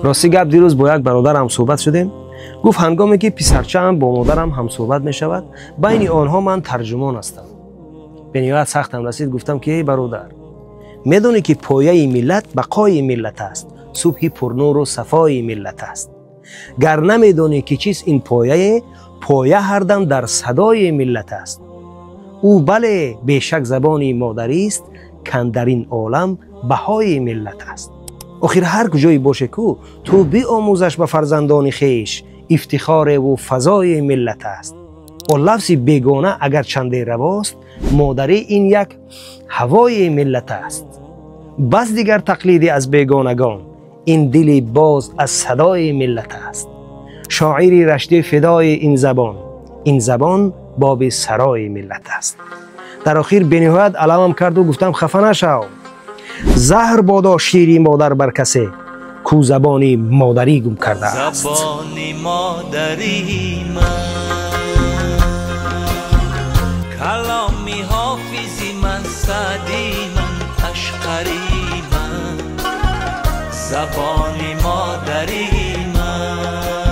Рости гап, дирӯз бо як бародарам суҳбат шудем. Гуфт, ҳангоме ки писарчаам бо модарам ҳамсуҳбат мешавад, байни онҳо ман тарҷумон ҳастам. Бениҳоят сахтам расид. Гуфтам ки эй бародар, медонӣ, ки пояи миллат бақои миллат аст, субҳи пурнуру сафои миллат аст. Гар намедонӣ, ки чист ин пояе, поя ҳардам дар садои миллат аст. Ӯ бале, бешак забони модарист, кан дар ин олам баҳои миллат аст. Охир ҳар куҷое боше ку, ту биомӯзаш ба фарзандони хеш, ифтихореву фазои миллат аст. О лафзи бегона агар чанде равост, модарӣ ин як ҳавои миллат аст. Бас дигар тақлиди аз бегонагон, ин дили боз аз садои миллат аст. Шоири раштӣ фидои ин забон, ин забон боби сарои миллат аст. Дар охир бениҳоят аламам карду гуфтам: хафа нашав, заҳр бодо шири модар бар касе, ку забони модарӣ гум кардааст. Забони модарии ман, каломи ҳофизи ман, Саъдии ман, Ашқарии ман, забони модарии ман.